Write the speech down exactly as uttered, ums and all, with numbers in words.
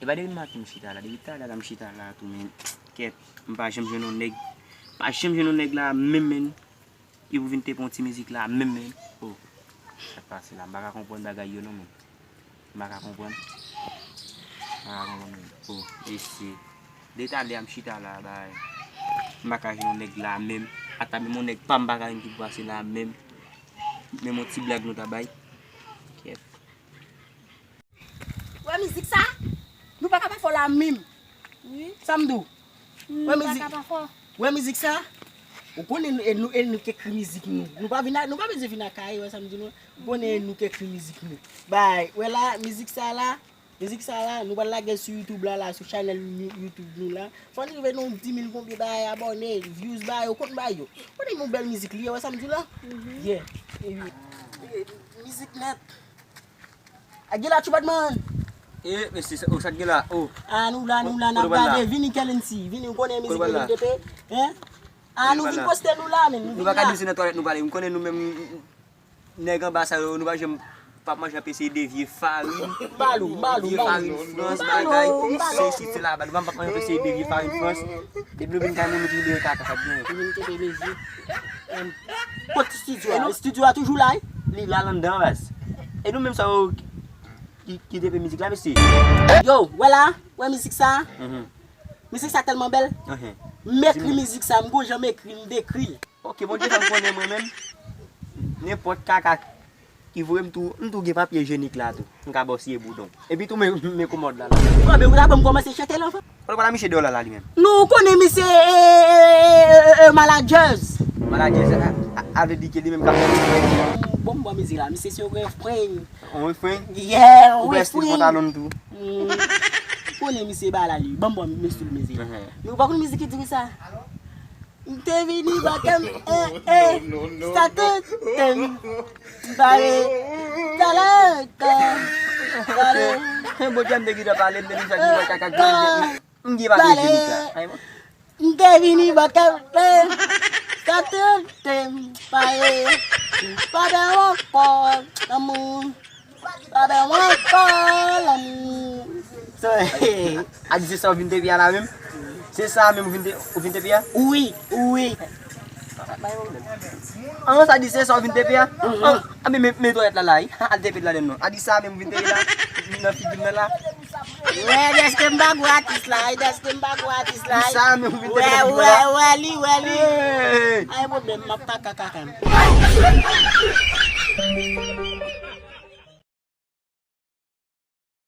E pa depi maten m chita la, depi talè la m chita la tou, men kèt, m pa janm jwenn yon nèg, pa janm jwenn yon nèg la menm, men, ki pou vin tepe yon ti mizik la menm, men. Oh, sa k pase la, m pa ka konprann bagay yo non, men. M pa ka konprann. M pa ka konprann, men. Oh, mesye. Depi talè a m chita la, bay. M pa ka jwenn yon nèg la menm. Ata menm yon nèg pa m pa ka jwenn ki pou pase la menm. Menm yon ti blag nou ta bay. Kèt. Wè mizik sa? Nou pa ka pa fò la menm. Sa m di w? Wè mizik. Wè mizik sa? Ou konnen nou, e nou, e nou k ekri mizik nou. Nou pa vin a, nou pa bezwen vin a Kay, wè sa m di nou? Ou konnen e nou k ekri mizik nou. Bay, wè la, mizik sa la, mizik sa la, nou pral lage l sou YouTube la, la, sou chanèl You- YouTube nou la. Fò n rive nan yon dis mil konbyen bay abòne, views bay, ou konn bay yo. Ou konnen yon bèl mizik li ye, wè sa m di w la? Yeah. E, e, mizik nèt. A gen la Tchoubadman. E mesye, o sa k gen la? O. A nou la, nou la, n ap gade, vini Kèlensi, vini, ou konnen mizik li menm tepe, en? A nou vin poste nou la, men nou vin la. Nou pa ka di se nan twalèt nou prale, m konnen nou menm nèg anba sa yo, nou pa janm p ap manje anpe se de vye farin. M ba l ou, m ba l ou, m ba l ou. Vye farin Frans, bagay, se si se laba, nou pa p ap manje anpe se de vye farin Frans. Depi nou vin kay moun, nou tou de kaka, sa t gen. Nou vin kenbe mezi. Kot estidyo a? Estidyo a toujou la wi? Li la l anndan baz. E nou menm sa yo ki, ki tepe mizik la, mesye? Yo, wè la, wè mizik sa? Mizik sa tèlman bèl. M ekri mizik sa, m gon jan m ekri, m dekri l. Ok, Bondye fè m konnen mwen menm, nenpòt kaka ki voye m tou, m tou gen papye jenik la tou. M ka ba w siye boudon. Epi tou men, men komòd la la. Bon, men ou ta ban m kòmanse chante la anvan. Kote pala misye dèyè w la la li menm? Non, ou konnen misye, e, e, e, e, e, maladjèz. Maladjèz, a, a, a vle di ke li menm k ap fè. Bon, m ba w mizik la, misye se yon refren. Yon refren? Yeah, yon refren. Ou wè estil pantalon l tou? Ou konnen misye ba la li, ban m ba w estil mizik la. Men ou pa konn mizik ki di konsa? M te vini bò kè m, eh, eh, sa te tem. M pale, talè ankò, pale. Bondye m te gentan pale, m te deja di mwen kaka ki manje. M gen pa manje nit la. M te vini bò kè m, eh, sa te tem, pale. Pale ankò, lanmou. Pale ankò, lanmou. A di se sa w vin tepe a la menm? Se sa menm ou vin te, ou vin tepe a? Wi, wi. An, sa di se sa w vin tepe a? An, anben men, men twalèt la la wi. Al tepe ladann non. A di sa menm ou vin tepe la? Nan figi m nan la? Wè, dèske m pa gwo atis la wi, dèske m pa gwo atis la wi. Di sa menm ou vin tepe nan figi m nan la? Wè, wè, wè li, wè li. Ay pwoblèm, m ap kaka kaka m.